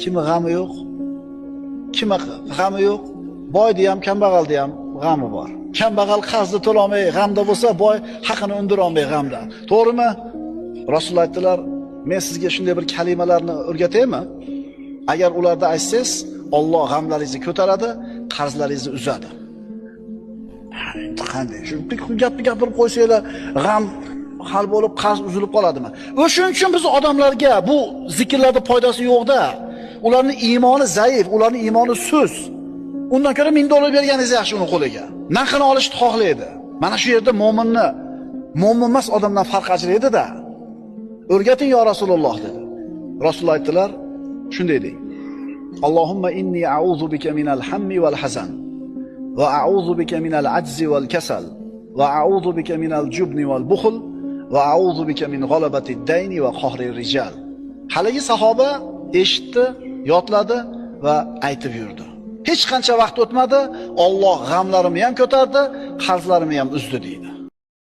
Kimi g'ami yo'q? Kimi g'ami yo'q? Boyni ham, kambag'alni ham g'ami bor. Kambag'al qarzni to'lolmay g'amda bo'lsa, boy haqini undira olmay g'amda. To'g'rimi? Rasululloh aytdilar, men sizga shunday bir kalimalarni o'rgataymi? Agar ularda aytsangiz, Alloh g'amlaringizni ko'taradi, qarzlaringizni uzadi. Endi qanday? Shu gapni gapirib qo'ysanglar, g'am hal bo'lib, qarz uzilib qoladimi? O'shuning uchun biz odamlarga bu zikrlarda foydasi yo'q-da. Ularning iymoni zaif, ularning iymoni sust. Undan ko'ra 1000 dollar berganingiz yaxshi uni qo'liga. Narxini olishni xohlaydi. Mana shu yerda mo'minni mo'min emas odamdan farq ajraydi-da. O'rgating yo Rasululloh dedi. Rasululloh aytdilar, shunday deng. Allohumma inni a'udhu bika minal hammi wal hazan va a'udhu bika minal ajzi wal kasal va a'udhu bika minal jubni wal bukhl va a'udhu bika min g'alabati dayni va qahri rijal. Haligi sahoba eshitdi, yodladi va aytib yurdi. Hech qancha vaqt o'tmadi, Alloh g'amlarimni ham ko'tardi, qarzlarimni ham uzdi deydi.